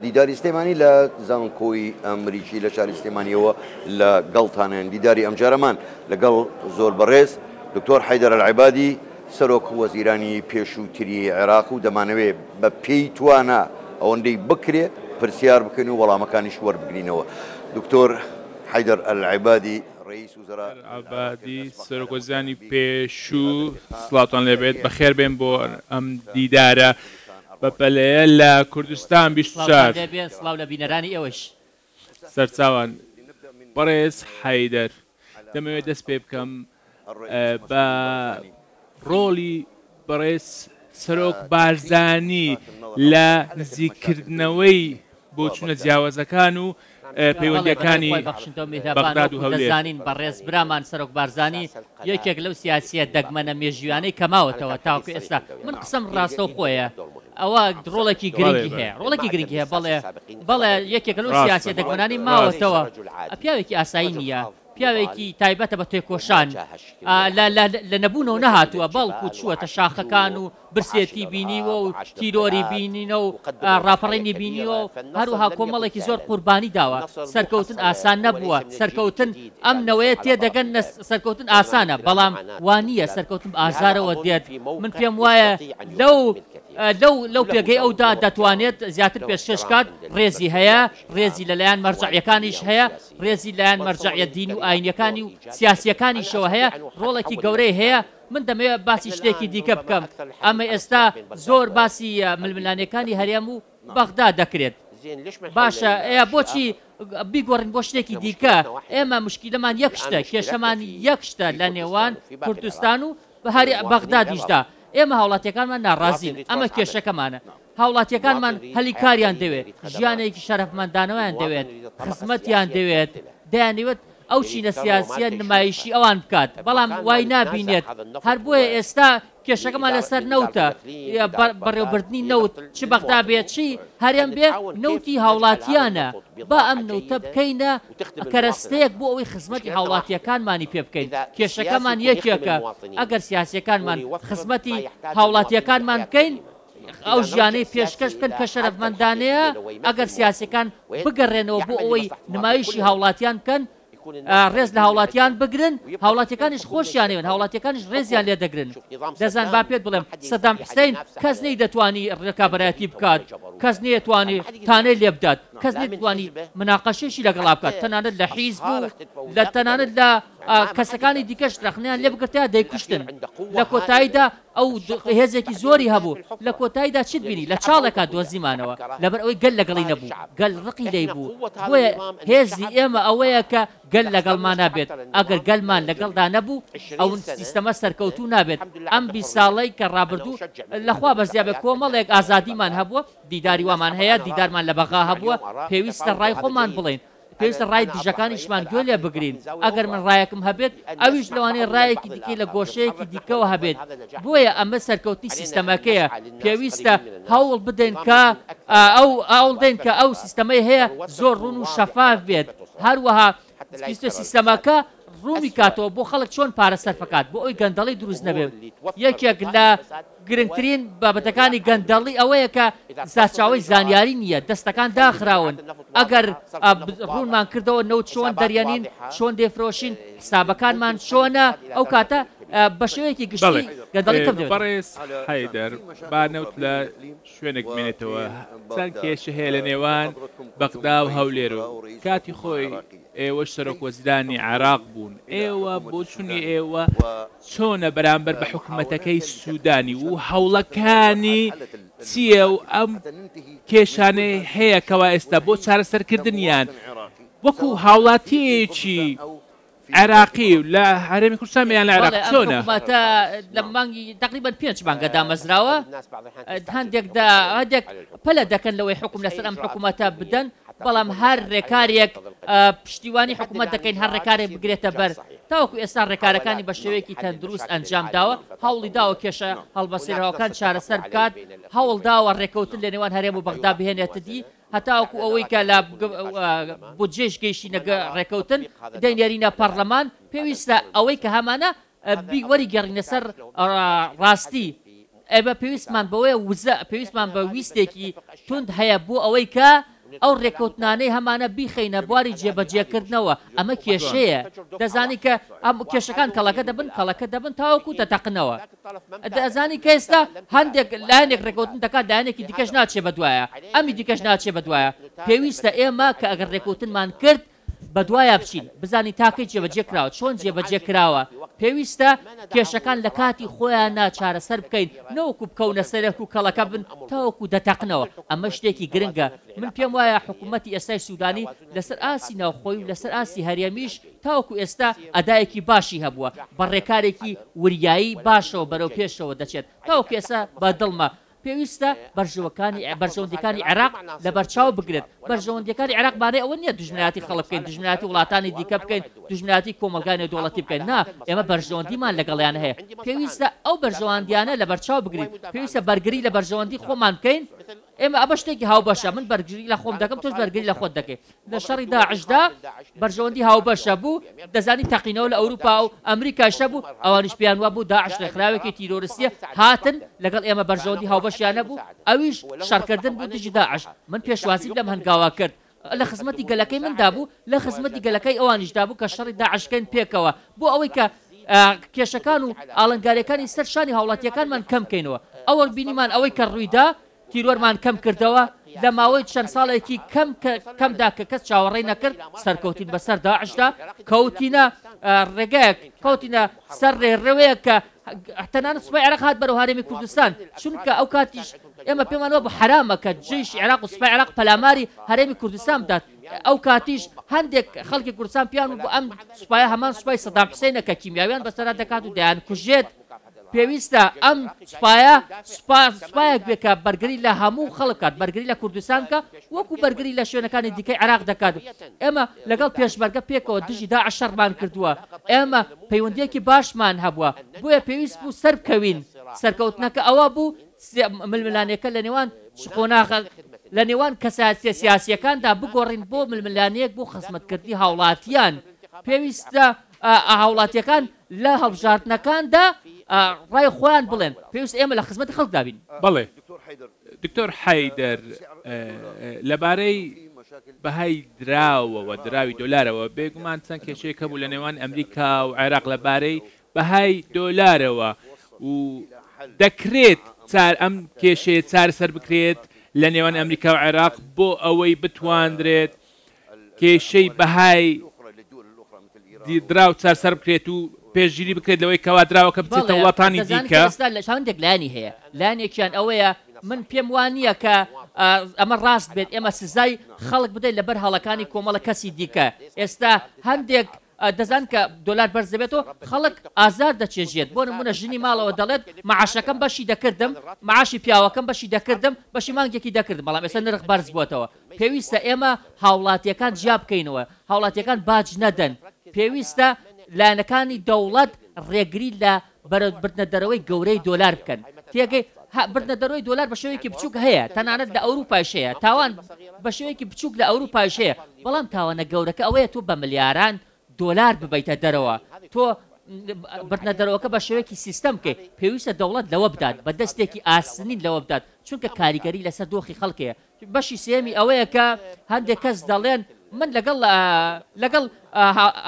دیداری سلێمانی لە زانکۆی ئەمریکی لە شاری سلێمانیەوە لە گەڵتانن. دیداری ئەمجارەمان لەگەڵ زۆر بەڕێز دکتۆر حەیدەر ئەلعەبادی سەرۆک وەزیرانی پێشووتری عێراق و دەمانەوێ بە پێی توانا ئەوەندەی بکرێ پرسیار بکەین و وەڵامەکانیش وەربگرینەوە. دکتۆر حەیدەر ئەلعەبادی رئیس وزراء عەبادی سەرۆک وەزیرانی پێشوو سڵاوتان لێبێت بەخێربێن بۆ ئەم دیدارە بەپەلەیە لە کوردستان سڵاوتان 24. لێبێ سڵاو لە بینەرانی ئێوەش. سەرچاوان. بەڕێز حەیدەر دەمەوێت دەست پێ بکەم بە ڕۆڵی بەڕێز سەرۆک بارزانی لە نزیککردنەوەی بۆچوونە جیاوازەکان و بەڵێ بەڕێ پەیوەندییەکانی خوای بەخشندە و میهرەبان بەغداد و وەکو هەولێر. دەزانین بەڕێز برامان سەرۆک بارزانی یەکێک لەو سیاسیە دەگمەنە مێژویانەی کە ماوەتەوە تاوەکو ئێستا من قسەم ڕاستەوخۆیە ئەوە ڕۆڵێکی بەڵێ گرنگی بەڵێ هەیە ڕۆڵێکی گرنگی هەیە بەڵێ بەڵێ یەکێکە لەو ڕاستە سیاسیە دەگمەنانەی ڕاستە. ماوەتەوە پیاوێکی ئاسایی نییە پیاوێکی تایبەتە بە تێکۆشان لە لە لە نەبوونەوە نەهاتووە بەڵکو چووەتە شاخەکان و برسێتی بینیوە و تیرۆری بینینە و ڕاپەڕینی بینیوە و هەروەها کۆمەڵێکی زۆر قوربانی داوە. سەرکەوتن ئاسان نەبووە، سەرکەوتن ئەم نەوەیە تێدەگەن سەرکەوتن ئاسانە، بەڵام وا نییە، سەرکەوتن بە ئازارەوە دێت، من پێم وایە لەو لەو لەو پێگەی ئەودا دەتوانێت زیاتر پێشکێش بکات، ڕێزی هەیە، ڕێزی لەلایەن مەرجەعیەکانیش هەیە، ڕێزی لایەن مەرجەعیە دینی و ئاینیەکانی و سیاسیەکانیشەوە هەیە، ڕۆڵێکی گەورەی هەیە، من دەمەوێت باسی شتێکی دیکە بکەم، ئەمە ئێستا زۆر باسی ململانێکانی هەرێم و بەغدا دەکرێت، باشە ئێ بۆچی بیگۆڕین بۆ شتێکی دیکە، ئێمە مشکیلەمان یەک شتە، کێشەمان یەک شتە لە نێوان کوردستان و بەغدادیشدا، ئێمە هاوڵاتیەکانمان ناڕازین، ئەمە کێشەکەمانە، هاوڵاتیەکانمان هەلی کاریان دەوێت، ژیانێکی شەرەفمەندانەوەیان دەوێت، خزمەتیان دەوێت، دەیانەوێت ئەو چینە سیاسیە نمایشی ئەوان بکات، بەڵام وای نابینێت، هەر بۆیە ئێستا کێشەکەمان لەسەر نەوتە، بەڕێوەبردنی نەوت چ بەغدا بێ چی هەرێم بێ نەوتی هاوڵاتیانە، با ئەم نەوتە بکەینە کەرەستەیەک بۆ ئەوەی خزمەتی هاوڵاتیەکانمانی پێ بکەین، کێشەکەمان یەکێکە، ئەگەر سیاسیەکانمان خزمەتی هاوڵاتیەکانمان بکەین، ئەو ژیانەی پێشکەش بکەن کە شەرەفمەندانەیە، ئەگەر سیاسیەکان بگەڕێنەوە بۆ ئەوەی نمایشی هاوڵاتیان بکەن، ڕێز لە هاوڵاتیان بگرن، هاوڵاتیەکانیش خۆشیانەوێن، هاوڵاتیەکانیش ڕێزیان لێ دەگرن. دەزان با پێت بڵێم سەدام حسین کەس نەیدەتوانی ڕکابەرایەتی بکات، کەس نەیەتوانی تانەی لێ بدات، کەس نەیدەتوانی مناقەشەیشی لەگەڵا بکات، تەنانەت لە حیزب و لە تەنانەت لە کەسەکانی دیکەش ڕەخنەیان لێ بگرتایە دەیکوشتن. لە کۆتاییدا ئەو هێزێکی زۆری هەبوو، لە کۆتاییدا چیت بینی؟ لە چاڵێکا دۆزیمانەوە، لەبەر ئەوەی گەل لەگەڵی نەبوو، گەل ڕقی لێی بوو، بۆیە هێزی ئێمە ئەوەیە کە گەل لەگەڵمانا بێت، ئەگەر گەلمان لەگەڵدا نەبوو، ئەو سیستەمە سەرکەوتوو نابێت، ئەم 20 ساڵەی کە ڕابردوو لە خوا بەزیا بێت کۆمەڵێک ئازادیمان هەبووە، دیداری وامان هەیە، دیدارمان لە بەغا هەبووە، پێویستە ڕای خۆمان بڵێین، پێویستە ڕای دژەکانیشمان گوێ لێ بگرین، ئەگەر من ڕایەکم هەبێت، ئەویش لەوانەیە ڕایەکی دیکەی لە گۆشەیەکی دیکەوە هەبێت، بۆیە ئەمە سەرکەوتنی سیستەمەکەیە، پێویستە هەوڵ بدەین کە ئەو هەوڵدەین کە ئەو سیستەمەی هەیە زۆر ڕوون و شەفاف بێت، هەروەها پێویستە سیستەمەکە ڕوونی کاتەوە بۆ خەڵک چۆن پارە سەرفەکات بۆ ئەوی گەندەڵی دروست نەبێت، یەکێک لە گرنگترین بابەتەکانی گەندەڵی ئەوەیە کە سەرچاوەی زانیاری نییە، دەستەکان داخراون، ئەگەر ڕوونمان کردەوە نەوت چۆن دەریەنین، چۆن دەیفرۆشین، حسابەکانمان چۆنە، ئەو کاتە بە شێوەیەکی گشتی گەندەڵی کەم دەبێتەوە. بەڕێز حەیدەر، با نەوت لە شوێنێک بمێنێتەوە، چەند کێشە هەیە لە نێوان بەغدا و هەولێر و کاتی خۆی ئێوەش سەرۆکوەزیرانی عێراق بوون، ئێوە بۆچونی ئێوە چۆنە بەرامبەر بە حکومەتەکەی سودانی و هەوڵەکانی چییە و ئەم کێشانەی هەیە کەوا ئێستا بۆ چارەسەرکردنیان وەکو هاوڵاتیەکی عێراقی و لە هەرێمی کوردستان یان لە عێراق بەڵێ ئەم چۆنە؟ حکومەتە لە مانگی تەقریبەن پێنج مانگە دامەزراوە هەندێک دا هەندێک پەلە دەکەن لەوەی حوکم لەسەر ئەم حکومەتە بدەن بەڵام هەر رێکارێک پشتیوانی حکومەت دەکەین هەر رێکارێک بگرێتە بەر تاوەکو ئێستا رێکارەکانی بە شێوەیەکی تەندروست ئەنجام داوە هەوڵی داوە کێشە هەڵبەسێراوەکان چارەسەر بکات هەوڵ داوە رێکەوتن لە نێوان هەرێم و بەغدا بهێنێتە دی هەتاوەکو ئەوەی کە لە بودجەیش گەیشتینە ڕێکەوتن دەینێرینە پەڕلەمان، پێویستە ئەوەی کە هەمانە وەریگێڕینە سەر ڕاستی، ئێمە پێویستمان بەوەیە وزە، پێویستمان بە ویستێکی توند هەیە بۆ ئەوەی کە ئەو ڕێککەوتنانەی هەمانە بیخەینە بواری جێبەجێکردنەوە، ئەمە کێشەیە، دەزانی کە ئەم کێشەکان کەڵەکە دەبن، کەڵەکە دەبن تاوەکو دەتەقنەوە. دەزانی کە ئێستا هەندێک لایەنێک ڕێککەوتن دەکات، لایەنێکی دیکەش ناچێ بەدوایە، ئەمی دیکەش ناچێ بەدوایە. پێویستە ئێمە کە ئەگەر ڕێککەوتنمان کرد، بەدوایا بچین بزانین تا کەی جێبەجێ کراوە، چۆن جێبەجێ کراوە، پێویستە کێشەکان لە کاتی خۆیانا چارەسەر بکەین نەوەکو بکەونە سەرێک و کەڵەکە بن تاوەکو دەتەقنەوە، ئەمە شتێکی گرنگە، من پێم وایە حکومەتی ئێستای سودانی لەسەر ئاستی ناوخۆی و لەسەر ئاستی هەرێمیش تاوەکو ئێستا ئەدایەکی باشی هەبووە، بە ڕێکارێکی وریایی باشەوە بەرەو پێشەوە دەچێت، تاوەکو ئێستا بە دڵمە پێویستە بەرژەوەکانی بەرژەوەندیەکانی عێراق لەبەرچاو بگرێت، بەرژەوەندیەکانی عێراق مانای ئەوە نییە دوژمنایەتی خەڵک بکەین، دوژمنایەتی وڵاتانی دیکە بکەین، دوژمنایەتی کۆمەڵگای نێودەوڵەتی بکەین، نا، ئێمە بەرژەوەندیمان لەگەڵیان هەیە، پێویستە ئەو بەرژەواندیانە لەبەرچاو بگرین، پێویستە بەرگری لە بەرژەوەندی خۆمان بکەین، ئێمە ئەمە شتێکی هاوبەشە، من بەرگری لە خۆم دەکەم، تۆش بەرگری لە خۆت دەکەی. لە شەڕی داعشدا بەرژەوەندی هاوبەش هەبوو، دەزانی تەقینەوە لە ئەوروپا و ئەمریکایش هەبوو، ئەوانیش پێیان وابوو داعش ڕێکخراوێکی تیرۆرستییە، هاتن لەگەڵ ئێمە بەرژەوەندی هاوبەشیان هەبوو، ئەویش شەڕکردن بوو دژی داعش، من پێشوازیم لەم هەنگاوە کرد، لە خزمەتی گەلەکەی مندا بوو، لە خزمەتی گەلەکەی ئەوانیشدا بوو کە شەڕی داعش بکەین پێکەوە، بۆ ئەوەی کە کێشەکان و ئاڵنگارییەکانی سەر شانی هاوڵاتییەکانمان کەم بکەینەوە، ئەوە بینیمان ئەوەی کە ڕوویدا، تیرۆرمان کەم کردەوە، لە ماوەی چەند ساڵێکی کەم کەمدا کە کەس چاوەڕێی نەکرد سەرکەوتین بەسەر داعشدا، کەوتینە ڕێگایەک، کەوتینە سەر ڕێڕەوێک کە تەنانەت سوپای عێراق هات بەرەو هەرێمی کوردستان، چونکە ئەو کاتیش ئێمە پێمان وابوو حەرامە کە جەیشی عێراق و سوپای عێراق پەلاماری هەرێمی کوردستان بدات، ئەو کاتیش هەندێک خەڵکی کوردستان پێیان وابوو ئەم سوپایە هەمان سوپای سەدام حوسێنە کە کیمیاویان بەسەرا دەکات و دەیانکوژێت. پێویستە ئەم سوپایە سوپا سوپایەک بێ کە بەرگری لە هەموو خەڵک بکات، بەرگری لە کوردستان بکات وەکو بەرگری لە شوێنەکانی دیکەی عێراق دەکات. ئێمە لەگەڵ پێشمەرگە پێکەوە دژی داعش شەڕمان کردووە، ئێمە پەیوەندییەکی باشمان هەبووە، بۆیە پێویست بوو سەربکەوین. سەرکەوتنەکە ئەوە بوو ململانێکە لە نێوان قۆناغە لە نێوان کەسایەتییە سیاسییەکاندا بگۆڕین بۆ ململانێیەک بۆ خزمەتکردنی هاوڵاتیان. پێویستە هاوڵاتییەکان لە هەڵبژاردنەکاندا ڕای خۆیان بڵێن، پێویستە ئێمە لە خزمەتی خەڵکدا بین. بەڵێ دکتۆر حەیدەر، لەبارەی بەهای دراوەوە، دراوی دۆلارەوە، بێگومان چەند کێشەیەک هەبوو لە نێوان ئەمریکا و عێراق لەبارەی بەهای دۆلارەوە و دەکرێت ئەم کێشەیە چارەسەر بکرێت لە نێوان ئەمریکا و عێراق بۆ ئەوەی بتواندرێت کێشەی بەهای دراو چارسەر بکرێت و پێشگیری بکرێت لەوەی کەوا دراوەکە بچێتە بەڵێ وڵاتانی دەزانی کە دیکە. ئێستا لە هەندێک لایەنی هەیە، لایەنێکیان ئەوەیە من پێم وا نییە کە ئەمە ڕاست بێت ئێمە سزای خەڵک بدەین لەبەر هەڵەکانی کۆمەڵە کەسی دیکە، ئێستا هەندێک دەزان کە دۆلار بەرز دەبێتەوە خەڵک ئازار دەچێژێت، بۆ نموونە ژنی ماڵەوە دەڵێت مەعاشەکەم بەشی دەکردم، مەعاشی پیاوەکەم بەشی دەکردم، بەشی مانگێکی دەکردم، بەڵام ئێستا نرخ بەرز بووەتەوە. پێویستە ئێمە هاوڵاتییەکان جیا بکەینەوە، هاوڵاتییەکان باج نەدەن، پێویستە لایەنەکانی دەوڵەت ڕێگری لە بردنە دەرەوەی گەورەی دۆلار بکەن، تێگەی بردنە دەرەوەی دۆلار بە شێوەیەکی بچووک هەیە، تەنانەت لە ئەوروپایش هەیە، تاوان بە شێوەیەکی بچووک لە ئەوروپایش هەیە، بەڵام تاوانە گەورەکە ئەوەیە تۆ بە ملیاران دۆلار ببەیتە دەرەوە، تۆ بردنە دەرەوەکە بە شێوەیەکی سیستەم بکەی، پێویستە دەوڵەت لەوە بدات، بە دەستێکی ئاسنین لەوە بدات، چونکە کاریگەری لەسەر دۆخی خەڵک هەیە، بەشی سێیەمی ئەوەیە کە هەندێک کەس دەڵێن من لەگەڵ لەگەڵ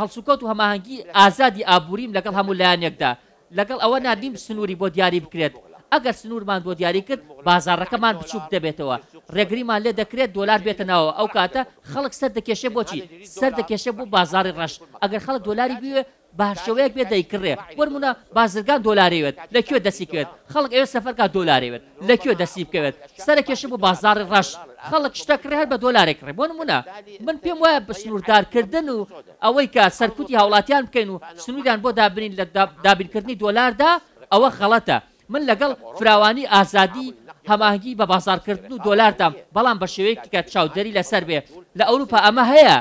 هەڵسوکەوت و هەماهەنگی ئازادی ئابووریم لەگەڵ هەموو لایەنێکدا، لەگەڵ ئەوە نابین سنووری بۆ دیاری بکرێت، ئەگەر سنوورمان بۆ دیاری کرد بازاڕەکەمان بچووک دەبێتەوە، ڕێگریمان لێ دەکرێت دۆلار بێتە ناوەوە، ئەو کاتە خەڵک سەر دەکێشێ بۆچی؟ سەر دەکێشێ بۆ بازاڕی ڕەش، ئەگەر خەڵک دۆلاری بوێ بە هەر شێوەیەک بێت دەیکڕێ، بۆ نموونە بازرگان دۆلارەیەوێت لە کوێ دەستی کەوێت، خەڵک ئەوێت سەفەر کات دۆلارەیەوێت لە کوێ دەستی بکەوێت، سەرەکێشە بۆ بازاڕی ڕەش، خەڵک شتە کڕێ هەر بە دۆلارێک کڕێ، بۆ نموونە من پێم وایە سنووردارکردن و ئەوەی کە سەرکوتی هاوڵاتیان بکەین و سنووریان بۆ دابنین لە دابینکردنی دۆلاردا ئەوە غەڵەتە، من لەگەڵ فراوانی ئازادی هەماهەنگی بە بازاڕکردن و دۆلاردام، بەڵام بە شێوەیەک کە چاودێری لەسەر بێ. لە ئەوروپا ئەمە هەیە،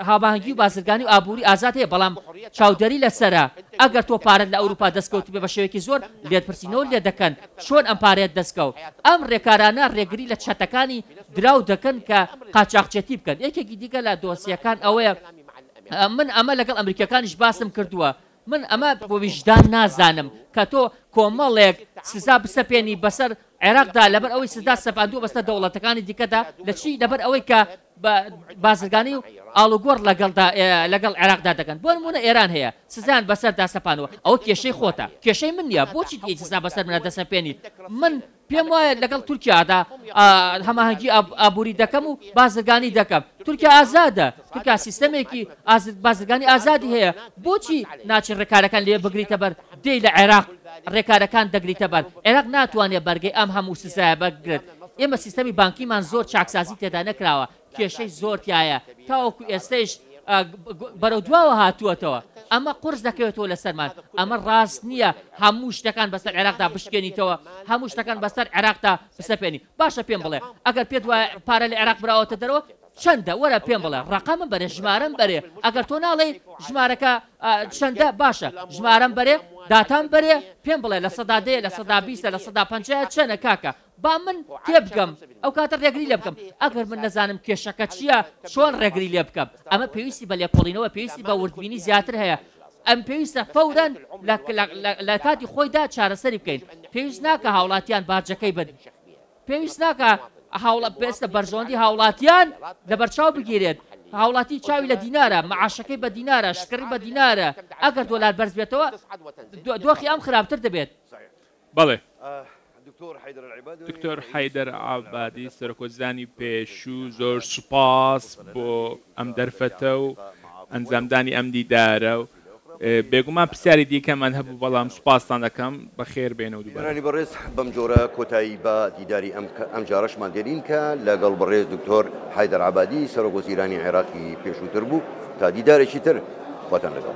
هەماهەنگی و بازرگانی و ئابووری ئازاد هەیە، بەڵام چاودێری لەسەرە. ئەگەر تۆ پارەت لە ئەوروپا دەستکەوتبێ بە شێوەیەکی زۆر لێپرسینەوەت لێ دەکەن چۆن ئەم پارەیەت دەستکەوت. ئەم رێکارانە رێگری لە چەتەکانی دراو دەکەن کە قاچاخچێتی بکەن. یەکێکی دیکە لە دۆسیەکان ئەوەیە، من ئەمە لەگەڵ ئەمریکییەکانیش باسم کردووە، من ئەمە بە ویژدان نازانم کە تۆ کۆمەڵێک سزا بسەپێنی بەسەر عێراقدا لەبەر ئەوەی سزا سەپاندووە بەسەر دەوڵەتەکانی دیکەدا لە چی لەبەر ئەوەی کە بە بازرگانی و ئاڵوگۆڕ لەگەڵدا لەگەڵ عێراقدا دەکەن بۆ نموونە ئێران هەیە سزایان بەسەردا سەپانوە ئەوە کێشەی خۆتە کێشەی من نییە بۆچی دێی سزا بەسەر منە دەسەپێنی من پێم وایە لەگەڵ تورکیادا هەماهەنگی ئابووری دەکەم و بازرگانی دەکەم تورکیا ئازادە تورکیا سیستەمێکی بازرگانی ئازادی هەیە بۆچی ناچی ڕێکارەکان لێ بگریتە بەر دێی لە عێراق ڕێکارەکان دەگریتە بەر عێراق ناتوانێت بەرگەی ئەم هەموو سزایە بگرێت ئێمە سیستەمی بانکیمان زۆر چاکسازی تێدا نەکراوە کێشەی زۆر تیایە تاوەکو ئێستەیش بەرەو دواوە هاتووەتەوە ئەمە قورس دەکەوێتەوە لەسەرمان ئەمە ڕاست نییە هەموو شتەکان بەسەر عێراقدا بشکێنیتەوە هەموو شتەکان بەسەر عێراقدا بسەپێنی باشە پێم بڵێ ئەگەر پێت وایە پارە لە عێراق براوەتە دەرەوە چەندە وەرە پێم بڵێ ڕەقەمم بەرێ ژمارەم بەرێ ئەگەر تۆ ناڵێی ژمارەکە چەندە باشە ژمارەم بەرێ داتام بەرێ پێم بڵێ 10%ە 20%ە 50%ە چەنە کاکە با من تێبگەم ئەو کاتە ڕێگری لێ بکەم ئەگەر من نەزانم کێشەکە چییە چۆن ڕێگری لێ بکەم ئەمە پێویستی بە لێکۆڵینەوە پێویستی بە وردبینی زیاتر هەیە ئەم پێویستە فەورەن لە کاتی خۆیدا چارەسەری بکەین پێویست ناکە هاوڵاتیان باجەکەی بن پێویست ناکە هاوڵە پێستە بەرژەوەندی هاوڵاتیان لەبەرچاو بگیرێت هاوڵاتی چاوی لە دینارە معاشەکەی بە دینارە شکڕی بە دینارە ئەگەر دۆلار بەرز بێتەوە دۆخی ئەم خراپتر دەبێت. بەڵێ. دکتۆر حەیدەر عەبادی، سەرۆکوەزیرانی پێشوو، زۆر سوپاس بۆ ئەم دەرفەتە و ئەنجامدانی ئەم دیدارە و بێگومان پرسیاری دیکەمان هەبوو، بەڵام سوپاستان دەکەم. بەخێر بێنەوە دووبارە. بینەرانی بەڕێز بەم جۆرە کۆتایی بە دیداری ئەم ئەمجارەشمان دێنین کە لەگەڵ بەڕێز دکتۆر حەیدەر عەبادی سەرۆک وەزیرانی عێراقی پێشووتر بوو. تا دیدارێکی تر خواتان لەگەڵ.